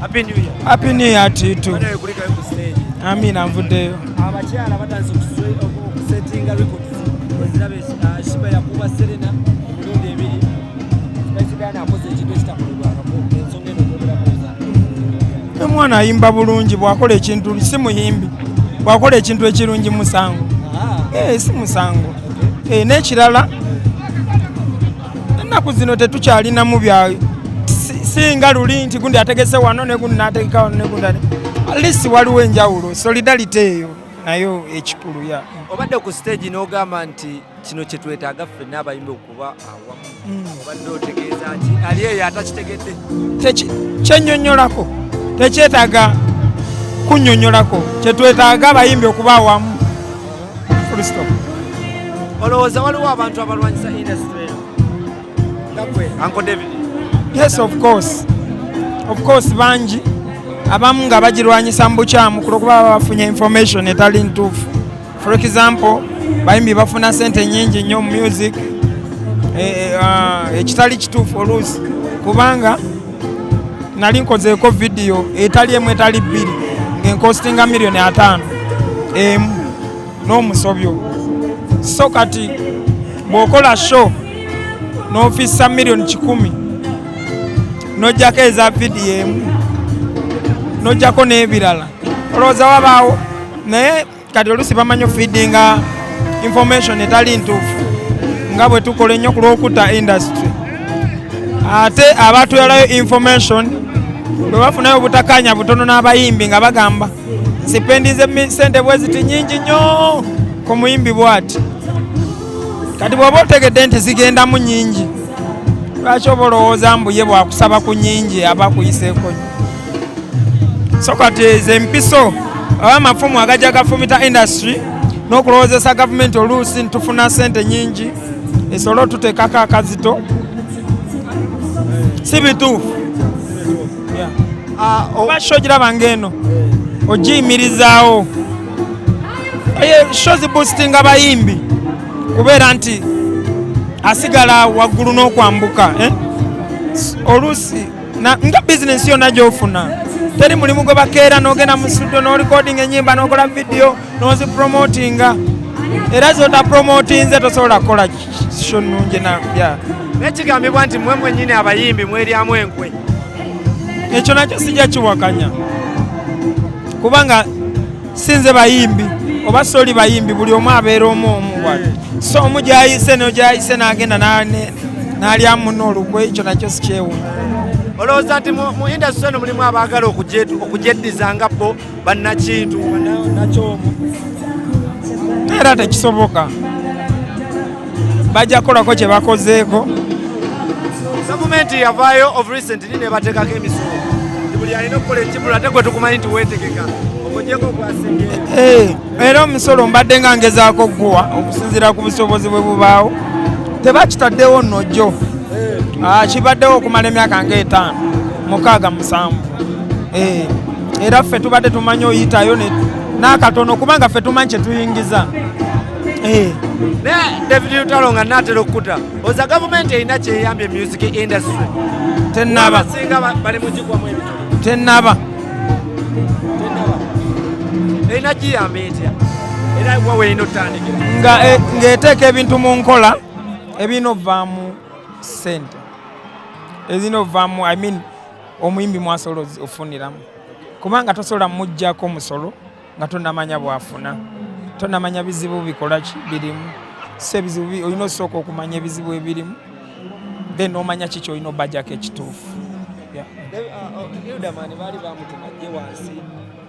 Happy New Year. Happy New Year to you too. Banaye kulikayo ku stage. Amina, nvuddeyo. Abakyala batandise okusettinga records. Oziraba Sheebah yakuba Serena emirundi ebiri. Spice Diana akoze ekintu ekitakolebwangako. Ensonga eno ogyogerako oza. Omwana ayimba bulungi, bw'akola ekintu, si muyimbi, bw'akola ekintu ekirungi musango? Eh, si musango. Eh, n'ekirala, ennaku zino tetukyalinamu bya singa luli nti gundi ategese wano ne gundi n'ategeka wano ne gundi at least waliwo enjawulo, solidarity eyo nayo ekikulu ya. Obadde ku stage n'ogamba nti kino kye twetaaga ffenna abayimbi okuba awamu. Obadde otegeeza ki ali eyo atakitegedde? Kyennyonnyolako tekyetaaga kunnyonnyolako. Kyetwetaaga abayimbi okuba awamu, full stop. Olowooza waliwo abantu abalwanyisa industry eno nga gwe, Uncle David? Yes, of course, of course, bangi. Abamu nga bagirwanyisa mu bukyamu kulwokuba baba bafunye information etali ntuufu. For example, bayimbi bafuna sente nyingi nnyo mu music, ekitali kituufu oluusi, kubanga nali nkozeeko video etali emu, etali bbiri, ng'encostinga 50 miliyoni emu n'omusobyo. So kati bw'okola show n'ofissa 100 miliyoni n'ojjako eza video emu, n'ojjako n'ebirala, olowooza wabaawo? Naye kati oluusi bamanyi ofeedinga information etali ntuufu, nga bwe tukola ennyo ku lw'okutta industry. Ate abatwalayo information bwe bafunayo obutakanya butono n'abayimbi, nga bagamba nsipendinze sente bwe ziti nyingi nnyo ku muyimbi bw'ati. Kati bw'oba otegedde nti zigendamu nyingi, lwaki oba olowooza mbu ye bwakusaba ku nyingi aba akuyiseeko nnyo? So kati ezo empiso oba amafumu agajja gafumita industry n'okulowoozesa gavumenti oluusi ntufuna sente nyingi esobole otuteekako akazito, si bituufu. Yeah. Oba show giraba ng'eno ogiyimirizaawo, show ziboostinga bayimbi kubeera nti asigala waggulu n'okwambuka, eh? Oluusi nga bizinensi yonna gy'ofuna, teri mulimu gwe bakeera n'ogenda mu studio n'orecording enyimba n'okola video n'ozipromotinga, era zotapromotinze tosobola kukola show nnungi na ya. Naye kigambibwa nti mmwe mwennyini abayimbi mweryamu enkwe. Ekyo nakyo sijja kiwakanya, kubanga sinze bayimbi oba soli bayimbi, buli omu abeera omu omu bwati. So omu gyayise nogyayise n'agenda n'alyamu munno olukwe, ekyo nakyo sikyewunya. Olowooza nti mu industry eno mulimu abaagala okugyeddiza nga bo bannakintu, nakyomu? Era tekisoboka, bajja kukolako kye bakozeeko. Gavumenti yavaayo of recently nebateekako emisolo nti buli alina okukola ekibula, ate gwe tukumanyi nti weetegeka ogogyeko ogwasinga. Eh, era omusolo mbadde nga ngezaako guwa okusinziira ku busobozi bwe bubaawo. Tebakitaddewo nojjo. Ah, kibaddewo okumala emyaka nga 5, 6, 7. Eh, era ffe tubadde tumanyi oyitayo n'akatono, kubanga ffe tumanyi kye tuyingiza. Eh, naye David Lutalo, nga naatera okukuta, oza gavumenti erina kyeyambye music industry? Tennaba. Abasinga bali mugigwamu ebitolo. Tennaba. Tennaba. Erina giyamba etya, era wa weerina otutandikira? Nga ng'eteeka ebintu mu nkola ebirina ovaamu ssente, ezirina ovaamu, I mean, omuyimbi mwasobola ofuniramu, kubanga tosobola muggyako musolo nga tonamanya bwafuna, tonamanya bizibu bikola ki birimu. So ebizibu olina osooka okumanya ebizibu ebirimu, then omanya kiki olina obajjako ekituufu. Yeah. Hilderman baali bamutuma ajje wansi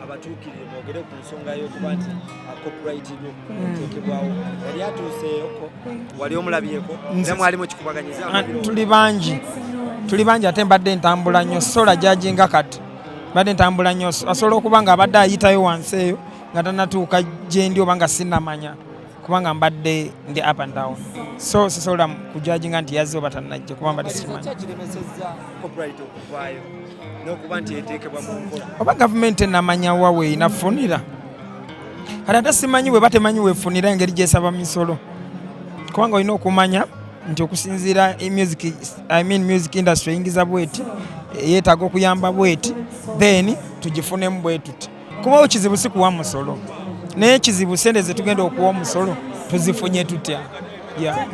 abatuukirire mwogere ku nsonga y'okuba nti copyright yo oteekebwawo. Yali atuuseeyoko? Wali omulabyeko? Era mwali mukikubaganyiza? Ah, tuli bangi, tuli bangi, ate mbadde ntambula nnyo, sola jajinga kati mbadde ntambula nnyo. Asobola okuba nga abadde ayitayo wansi eyo nga tanatuuka gyendi, oba nga sinnamanya, kubanga mbadde ndi up and down, so sisobola kujajinga nti yazze oba tannajja, kuba mbadde sikimanyi. Kyakiremesezza copyright okuvaayo n'okuba nti eteekebwa mu nkola? Oba gavumenti enamanya wa weeyinafunira kati, ate simanyi bwe batemanyi weefunira engeri gyesaba misolo, kubanga olina okumanya nti okusinziira e music, I mean, music industry eyingiza bweti. Yeetaaga okuyamba bweti, then tugifunemu bwe tuti, kuba kizibu si kuwa musolo, naye kizibu sente zetugenda okuwa omusolo tuzifunye tutya? Yeah.